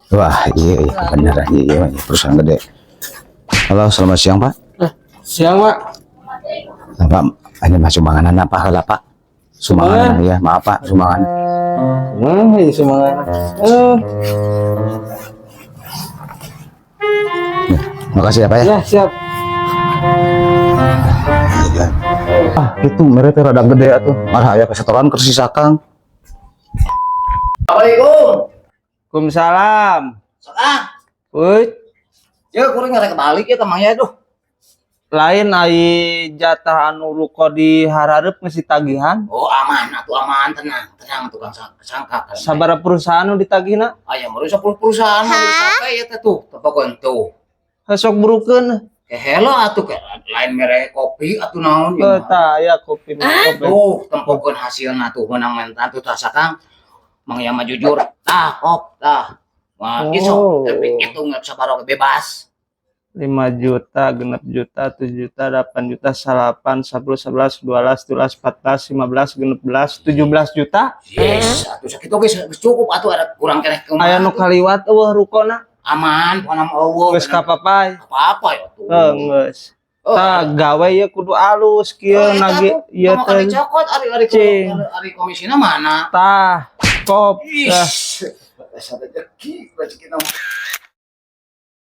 Wah, iya, bener iya, perusahaan gede. Halo, selamat siang, Pak. Siang, Pak. Nah, Pak, ini mah sumbangan apa heula, Pak? Sumbangan ya, maaf, Pak, sumbangan. Iya semangat. Eh, Ya, makasih ya, Pak, ya. Ya siap. Ya. Ah, itu mereka rada gede atuh. Malah aya kesetoran keur si Sakang. Assalamualaikum. Waalaikumsalam. Ah, Woi, ya kurang nggak kebalik ya kemangnya tuh. Lain ai jatah anu ruko di harareup geus tagihan. Oh aman, atuh aman, tenang, tenang tukang sangka. Sabaraha perusahaan nu ditagihna? Aya baru 10 perusahaan mau dipakai ya teh tuh, tepokeun tuh. Sok burukeun. Kehelo atuh ke lain mere kopi atuh naon Eh, ya. tah aya kopi mah kopi. Tuh, tempokeun hasilna tuh menang mentan tuh tah Sakang. Mang Yama jujur, tah kop tah. Wah, Oh. iso tapi itu nggak sabaraha bebas. 5 juta, 6 juta, 7 juta, 8 juta, 9, 10, 11, 12, 13, 14, 15, 16, 17 juta. Yes, atuh sakitu geus geus cukup atuh, ada kurang keneh kumaha Aya nu atuh. Kaliwat euweuh rukona? Aman, pokona mah euweuh. Geus kapapai. Apa-apa ya tuh. Heuh, geus. Oh, Tah gawe ye kudu alus kieu Oh, eta nage tuh, ieu kamu kali teh. Cokot ari ari Cing. Ari komisina mana? Tah, kop. Tah. Ih, asa rezeki rezeki nama.